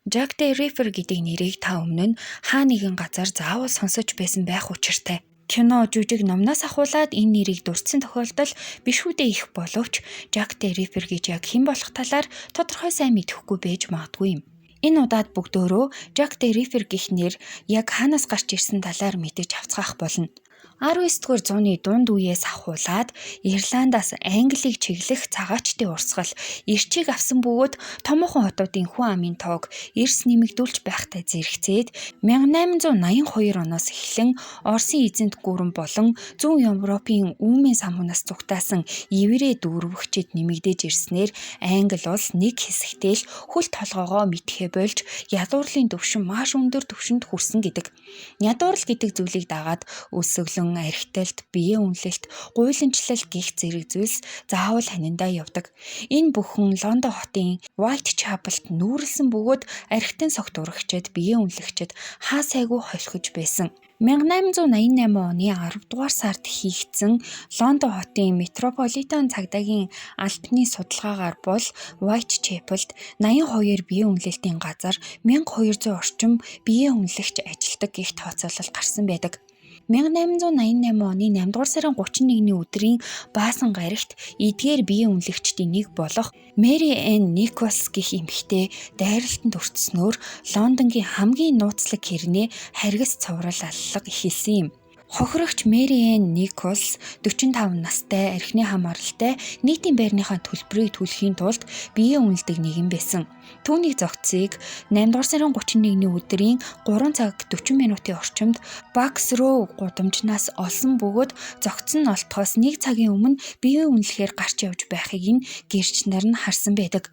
Jack the Ripper гэдэг нэрийг та өмнө нь хаа нэгэн газар заавал сонсож байсан байх учиртай. Кино, жүжиг, номноос ахуулаад энэ нэрийг дурдсан тохиолдол бишгүүдээ их боловч Jack the Ripper гэж яг хэн болох талаар тодорхой сайн мэдэхгүй байж магадгүй юм. Энэ удаад бүгдөөрөө Jack the Ripper гэх нэр яг хаанаас гарч ирсэн талаар мэдэж авцгаах болно. 19-р зууны дунд үеэс ахуулаад Ирландаас Англиг чиглэх цагаачдын урсгал эрчийг авсан бөгөөд томоохон хотуудын хүн амын тоог эрс нэмэгдүүлж байхтай зэрэгцээд 1882 оноос эхлэн Оросын эзэнт гүрэн болон Зүүн Европын Үүмийн самуунаас зугтаасан еврей дүүрвэгчид нэмэгдэж ирснээр Англи улс нэг хэсэгтээ л хөл толгойгоо мэдэхээ болж ядуурлын түвшин маш өндөр түвшинд хүрсэн гэдэг. Ядуурл гэдэг зүйлийг дагаад өлсгөлөн, архиталт, биеэ үнэлэлт, гуйланчлал гэх зэрэг зүйлс заавал ханиндаа явдаг. Энэ бүхэн Лондон хотын Whitechapel-т нүүрлсэн бөгөөд архитан согт урагчид, биеэ үнэлэгчид хаа сайгүй холхиж байсан. 1888 оны 10 дугаар сард хийгдсэн Лондон хотын Метрополитен цагдаагийн албаны судалгаагаар бол Whitechapel-д 82 биеэ үнэлэлтийн газар 1200 орчим биеэ үнэлэгч ажилладаг гэх тооцоолол гарсан байдаг. 1888 оны 8 дугаар сарын 31-ний өдрийн баасан гарагт эдгээр биеэ үнэлэгчдийн нэг болох Мэри Энн Николс гэх эмэгтэй дайралтанд өртснөөр Лондонгийн хамгийн нууцлаг хэрнээ харгас цуврал аллага эхэлсэн юм. Хохирогч Мэри Энн Николс 45 настай архины хамааралтай нийтийн байрныхаа төлбөрийг төлөхийн тулд биеэ үнэлдэг нэгэн байсан. Түүний зохицыг 8 дугаар сарын 31-ний өдрийн 3 цаг 40 минутын орчимд Bucks Row гудамжнаас олсон бөгөөд зохиц нь олдохоос 1 цагийн өмнө биеэ үнэлэхээр гарч явж байхыг нь гэрч нар нь харсан байдаг.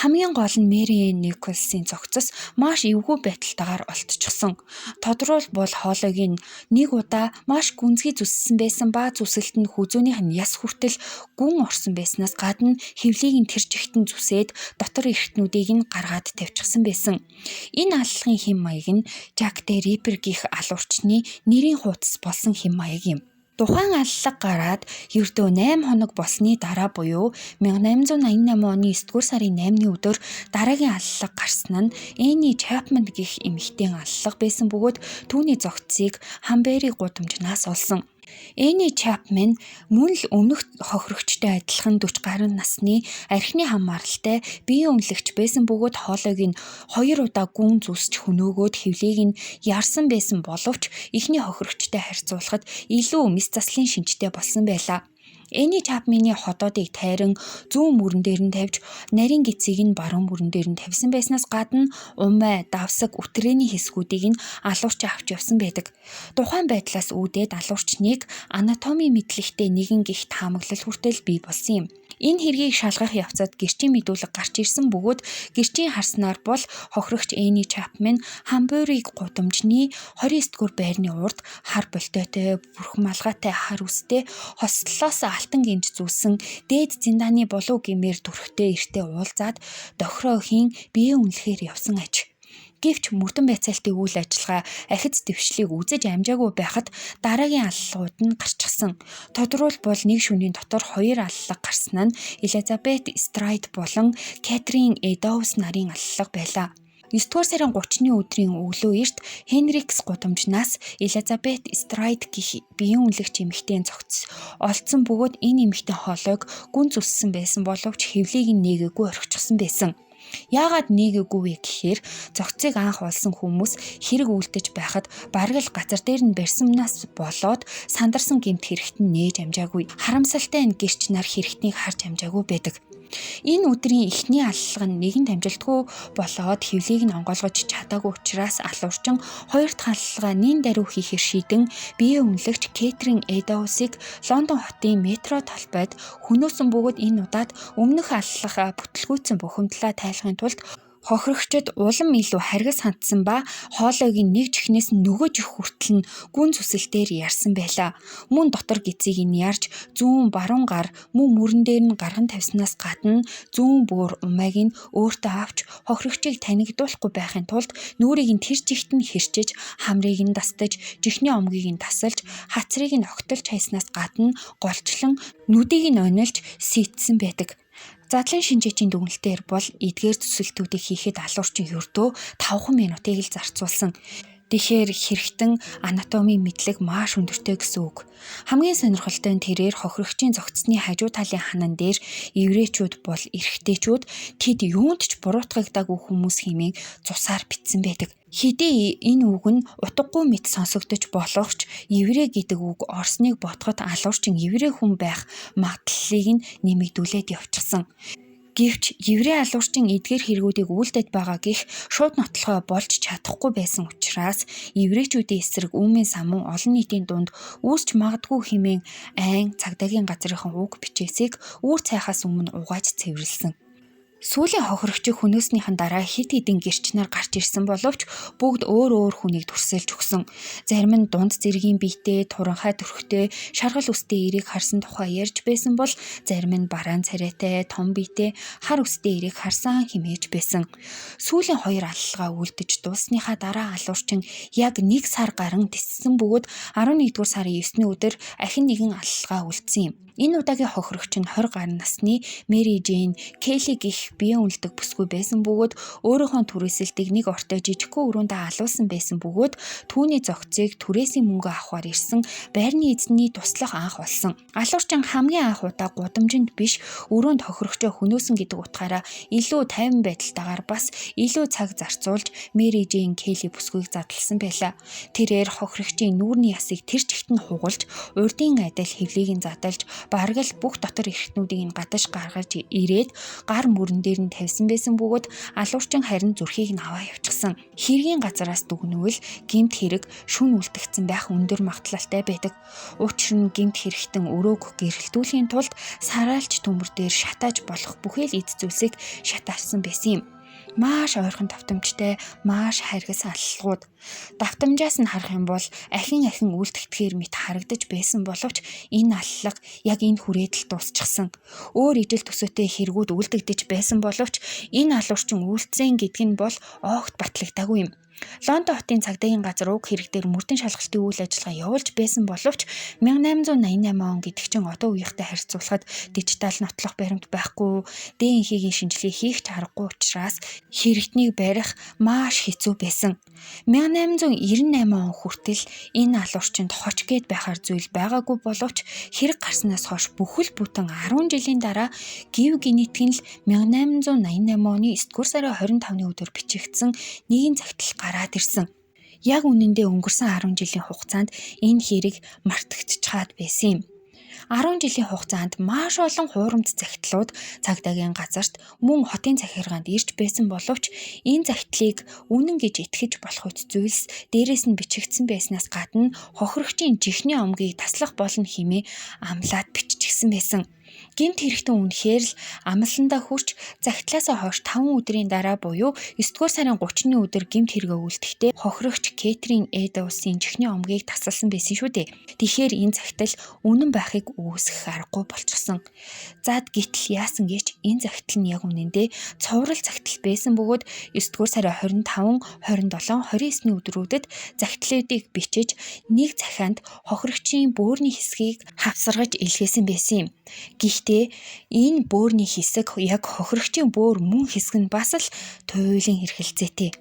Хамгийн гол нь Мэри Энн Николсын зохицос маш эвгүй байдалтайгаар олдчихсон. Тодорхойлбол хоолойг нь нэг удаа маш гүнзгий зүссэн байсан ба зүсэлт нь хүзүүнийх нь яс хүртэл гүн орсон байснаас гадна хөвлийг нь тэр чигтэн зүсээд дотор эрхтнүүдийг нь гаргаад тавьчихсан байсан. Энэ аллагын хэм маяг нь Jack the Ripper гэх алуурчны нэрийн хуудас болсон хэм маяг юм. Тухайн аллага гараад ердөө 8 хоног болсны дараа буюу 1888 оны 9-р сарын 8-ны өдөр дараагийн аллага гарсан нь Энни Чапман гэх эмэгтэйн аллага байсан бөгөөд түүний зохицыг Хамбери гудамжнаас олсон. Энни Чапман мөн л өмнөх хохирогчтой адилхан 40 гаруй насны архины хамааралтай биеийн үнэлэгч байсан бөгөөд хоолойг нь хоёр удаа гүн зүсч хөнөөгөөд хөвлийг нь ярсан байсан боловч эхний хохирогчтой харьцуулахад илүү мэс заслын шинжтэй болсон байлаа. Энни Чапманы ходоодыг тайран зүүн мөрөн дээр нь тавьж нарийн гэцийг нь баруун мөрөн дээр нь тавьсан байснаас гадна умай, давсаг, үтрэний хэсгүүдийг нь алуурч авч явсан байдаг. Тухайн байдлаас үүдээд алуурчныг анатомийн мэдлэгтэй нэгэн гих таамаглал хүртэл бий болсон юм. Энэ хэргийг шалгах явцад гэрчийн мэдүүлэг гарч ирсэн бөгөөд гэрчийн харснаар бол хохирогч Энни Чапман Хамбуриг гудамжны 29-р байрны урд хар болтойтой, бүрхэн малгайтай хар үстэй хослолоос алтан гинж зүүсэн дээд зиндааны болов гэмээр төрхтэй эртээ уулзаад дохроо хийн бие үнэлэхээр явсан аж. Гэвч мөрдөн байцаалтын үйл ажиллагаа ахиц дэвшлийг үзэж амжаагүй байхад дараагийн аллагууд нь гарчихсан. Тодорхойлбол нэг шөнийн дотор хоёр аллага гарсан нь Элизабет Страйд болон Кэтрин Эдоус нарын аллага байлаа. 9-р сарын 30-ны өдрийн өглөө эрт Хенрикс гудамжнаас Элизабет Страйд гэх биеийн үнэлэгч эмэгтэйн зохицос олдсон бөгөөд энэ эмэгтэй хоолойг гүн зүссэн байсан боловч хөвлийг нь нээгээгүй орхичихсон байсан. Яагаад нээгээгүй вэ гэхээр зохицыг анх олсон хүмүүс хэрэг үлдэж байхад бараг л газар дээр нь барьсанаас болоод сандарсан гэмт хэрэгт нь нээж амжаагүй. Харамсалтай нь гэрч нар хэрэгтнийг харж амжаагүй байдаг. Энэ өдрийн эхний аллага нь нэгэн дамжилтгүй болоод хөвлийг нь онгойлгож чадаагүй учраас алуурчин хоёр дахь аллага нин даруй хийхээр шийдэн бие үнэлэгч Кэтрин Эдоусыг Лондон хотын метро талбайд хөнөөсөн бөгөөд энэ удаад өмнөх аллага бүтлгүүцсэн бухимдлаа тайлахын тулд хохирогчид улам илүү харгас хандсан ба хоолойг нь нэг чихнээс нь нөгөө чих хүртэл нь гүн зүсэлтээр ярьсан байлаа. Мөн дотор гэцийг нь ярьж зүүн баруун гар мөн мөрөн дээр нь гарган тавьснаас гадна зүүн бөөр умайг нь өөртөө авч хохирогчийг танигдуулахгүй байхын тулд нүрийг нь тэр чигт нь хэрчиж хамрыг нь дастаж жихний омгийг нь тасалж хацрыг нь огтолж хайснаас гадна голчлон нүдийг нь онилж сийтсэн байдаг. Задлан шинжээчийн дүгнэлтээр бол эдгээр төсөлтүүдийг хийхэд алуурчин ердөө 5 минутыг л зарцуулсан. Тэгэхээр хэрэгтэн анатомийн мэдлэг маш өндөртэй гэсэн үг. Хамгийн сонирхолтой нь тэрээр хохирогчийн зогцсны хажуу талын ханан дээр еврейчүүд бол эрэгтэйчүүд тэд юунд ч буруутгагдаагүй хүмүүс хэмээн цусаар бичсэн байдаг. Хэдий энэ үг нь утгагүй мэт сонсогдож болох ч еврей гэдэг үг орсныг бодоход алуурчин еврей хүн байх магадлалыг нь нэмэгдүүлээд явчихсан. Гэвч еврей алуурчин эдгээр хэрэгүүдийг үйлдээд байгаа гэх шууд нотлохоо болж чадахгүй байсан учраас еврейчүүдийн эсрэг үүмийн самун олон нийтийн дунд үүсч магадгүй хэмээн айн цагдаагийн газрынхан уг бичээсийг үүр цайхаас өмнө угааж цэвэрлсэн. Сүүлийн хохирогчийг хөнөөснийхэн дараа хэд хэдэн гэрч нар гарч ирсэн боловч бүгд өөр өөр хүнийг төрсөлж өгсөн. Зарим нь дунд зэргийн биетэй, туранхай төрхтэй, шаргал үстэй эрийг харсан тухай ярьж байсан бол зарим нь бараан царайтай, том биетэй, хар үстэй эрийг харсан хэмээж байсан. Сүүлийн хоёр аллалгаа үлдэж дууссныхаа дараа алуурчин яг 1 сар гарan тэссэн бөгөөд 11-р сарын 9-ний өдөр ахин нэгэн аллалгаа үлдсэн юм. Энэ удаагийн хохирогч нь 20 гаруй насны Мэри Джейн Келли гэх бие үнэлдэг бүсгүй байсан бөгөөд өөрийнхөө түрээсэлтийг нэг ортой жижигхэн өрөөндөө алуулсан байсан бөгөөд түүний зохицыг түрээсийн мөнгө авахар ирсэн байрны эзний туслах анх болсон. Алуурчин хамгийн анх удаа гудамжинд биш өрөөнд хохирогчоо хөнөөсөн гэдэг утгаараа илүү тайван байдалтайгаар бас илүү цаг зарцуулж Мэри Джейн Келли бүсгүйг задлсан байлаа. Тэрээр хохирогчийн нүүрний ясыг тэр чигт нь хугалж, урдын адил хөвлийг нь задалж, бараг л бүх дотор эрхтнүүдийг нь гадаж гаргаж ирээд гар мөрөн дээр нь тавьсан байсан бөгөөд алуурчин харин зүрхийг нь аваа явчихсан. Хэргийн газараас дүгнвэл гэмт хэрэг шүн үлдэгдсэн байх өндөр магадлалтай байдаг. Учир нь гэмт хэрэгтэн өрөөг гэрэлтүүлэхийн тулд сараалч төмөр дээр шатааж болох бүхэл эд зүйлсийг шатаасан байсан юм. Маш ойрхон давтамжтай, маш харгас аллагууд. Давтамжаас нь харах юм бол ахин ахин үлдэгдэхээр мэт харагдаж байсан боловч энэ аллага яг энэ хүрээд л дуусчихсан. Өөр ижил төсөөтэй хэрэгүүд үлдэгдэж байсан боловч энэ алуурчин үйлдсэн гэдг нь бол огт батлагдаагүй юм. Лондон хотын цагдаагийн газар уг хэрэг дээр мөрдөн шалгалтын үйл ажиллагаа явуулж байсан боловч 1888 он гэдэг чинь одоо үеийнхтэй харьцуулахад дижитал нотлох баримт байхгүй, ДНХ-ийн шинжилгээ хийх ч аргагүй учраас хэрэгтнийг барих маш хэцүү байсан. 1898 он хүртэл энэ алуурчинд хоч гээд байхаар зүйл байгаагүй боловч хэрэг гарснаас хойш бүхэл бүтэн 10 жилийн дараа гэв гинэтг нь л 1888 оны 9-р сарын 25-ны өдөр бичигдсэн нэгэн загтал гараад ирсэн. Яг үнэндээ өнгөрсөн 10 жилийн хугацаанд энэ хэрэг мартагдчихад байсан юм. 10 жилийн хугацаанд маш олон хуурамч захидлууд цагдаагийн газарт мөн хотын захиргаанд ирж байсан боловч энэ захидлыг үнэн гэж итгэж болох үт зүйлс дээрээс нь бичигдсэн байснаас гадна хохирогчийн жихний омгийг таслах болно хэмээн амлаад биччихсэн байсан. Гэмт хэрэгтэн үнэхээр л амлалтандаа хүрч захидлаасаа хойш 5 өдрийн дараа буюу 9-р сарын 30-ны өдөр гэмт хэрэгээ үлдэхдээ хохирогч Кэтрин Эдоусын чихний омгийг тасалсан байсан шүү дээ. Тэгэхээр энэ захидал үнэн байхыг үүсгэх аргагүй болчихсон. Зад гэтэл яасан гэж энэ захидал нь яг үнэндээ цуврал захидал байсан бөгөөд 9-р сарын 25, 27, 29-ны өдрүүдэд захидлуудыг бичиж нэг захианд хохирогчийн бөөрийн хэсгийг хавсаргаж илгээсэн байсан юм. Гэхдээ энэ бөөрийн хэсэг яг хохирогчийн бөөр мөн хэсэг нь бас л туйлын эрхэлзээтэй.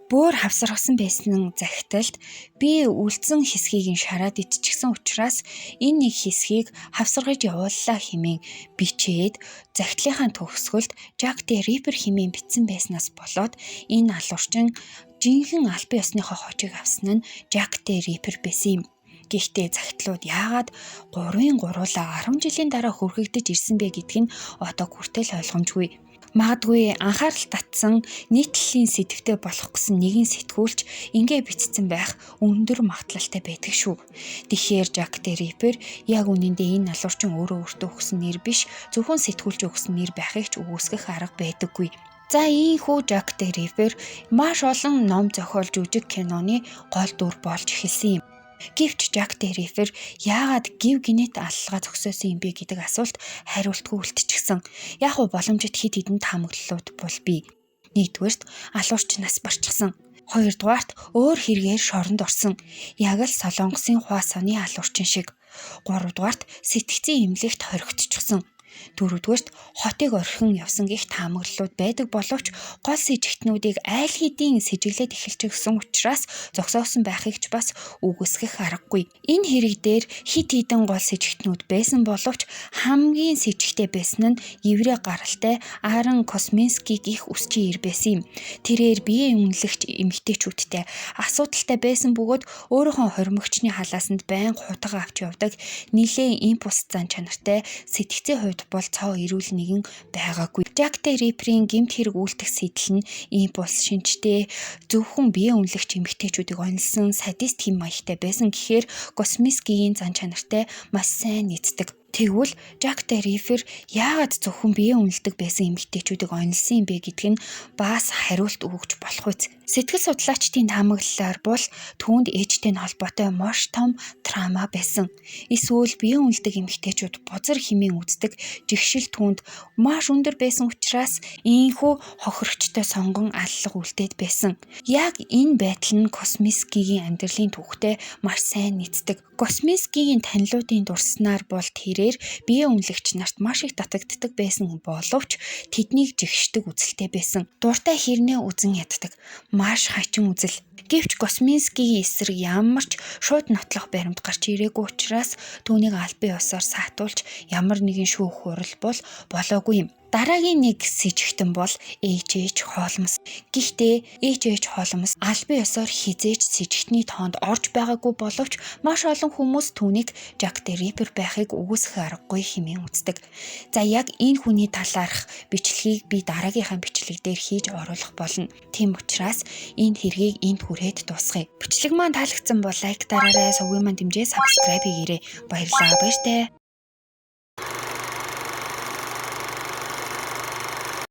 Бөөр хавсаргасан байсан захидалд би үлдсэн хэсгийг нь шараад идчихсэн учраас энэ нэг хэсгийг хавсаргаж явууллаа хэмээн бичээд захидлынхаа төгсгөлд Жак де Рипер хэмээн бичсэн байснаас болоод энэ алуурчин жинхэнэ албан ёсныхоо хочийг авсан нь Жак де Рипер байсан юм. Гэхдээ захидлууд яагаад 3-ын гуруулаа 10 жилийн дараа хүрхэгдэж ирсэн бэ гэдг нь одоо хүртэл ойлгомжгүй. Магадгүй анхаарал татсан нийтлэлийн сэдвтэй болох гэсэн нэгэн сэтгүүлч ингээ бичсэн байх өндөр магадлалтай байдаг шүү. Тэгэхээр Жак де Рипер яг үнэндээ энэ алуурчин өөрөө өөртөө өгсөн нэр биш, зөвхөн сэтгүүлч өгсөн нэр байхыг ч үгүйсгэх арга байдаггүй. За ийхүү Жак де Рипер маш олон ном зохиол жүжиг киноны гол дүр болж эхэлсэн юм. Гэвч Жак де Рипер яагаад гэв гинэт аллага зөксөөсөн юм бэ гэдэг асуулт хариултгүй үлдчихсэн. Яг уу боломжит хэд хэдэн таамаглалууд бол бий. Нэгдүгээрт алуурч нас барчихсан. Хоёрдугаарт өөр хэрэгээр шоронд орсон. Яг л Солонгосын Хуасоны алуурчин шиг. Гуравдугаарт сэтгцийн эмнэлэгт хоригдчихсон. Дөрөвдүгээрт хотыг орхин явсан гэх таамаглалууд байдаг боловч гол сэжигтнүүдийг айл хэдийн сэжиглээд эхэлчихсэн учраас зогсоосон байхыг ч бас үгүйсгэх аргагүй. Энэ хэрэг дээр хэд хэдэн гол сэжигтнүүд байсан боловч хамгийн сэжигтэй байсан нь еврей гаралтай Аарон Косминский гэх үсчийн эр байсан юм. Тэрээр биеэ үнэлэгч эмэгтэйчүүдтэй асуудалтай байсан бөгөөд өөрийнхөө хоримогчны халаасанд байнга хутга авч явдаг нэлээн импульс зан чанартай, сэтгцийн хувьд бол цоо эрүүл нэгэн байгаагүй. Jack the Ripper-ийн гэмт хэрэг үйлдэх сэдэл нь импульс шинжтэй, зөвхөн бие үнэлэгч эмэгтэйчүүдийг онилсон садист хэм маягтай байсан гэхээр Косминскигийн зан чанартай маш сайн нийцдэг. Тэгвэл Jack the Ripper яагаад зөвхөн бие үнэлдэг байсан эмэгтэйчүүдийг онилсон юм бэ гэдг нь бас хариулт өгч болох биз. Сэтгэл судлаачдын таамаглалаар бол түүнд ээжтэй нь холбоотой маш том trauma байсан. Эсвэл бие үнэлдэг эмэгтэйчүүд бузар хэмээн үздэг жигшил түүнд маш өндөр байсан учраас ийнхүү хохирогчтой сонгон аллага үлдээд байсан. Яг энэ байдал нь Косминскигийн амьдралын түүхтэй маш сайн нийцдэг. Косминскигийн танилуудын дурсснаар бол тэрээр бие үнэлэгч нарт маш их татагддаг байсан боловч тэднийг жигшдэг үзэлтэй байсан. Дуртай хэрнээ үзэн яддаг. Маш хачин үзэл. Гэвч Косминскигийн эсрэг ямар ч шууд нотлох баримт гарч ирээгүй учраас түүнийг албан ёсоор саатуулж ямар нэгэн шүүх хурал бол болоогүй юм. Дараагийн нэг сэжигтэн бол H.H. Холмс. Гэхдээ H.H. Холмс албан ёсоор хэзээ ч сэжигтний тоонд орж байгаагүй боловч маш олон хүмүүс түүнийг Jack the Ripper байхыг үгүйсгэх аргагүй хэмээн үздэг. За, яг энэ хүний талаарх бичлэгийг би дараагийнхаа бичлэг дээр хийж оруулах болно. Тийм учраас энэ хэргийг энд хүрээд дуусгая. Бичлэг маань таалагдсан бол like дараарай, сувгийн маань дэмжээ subscribe хийгээрэй. Баярлалаа. Баяртай.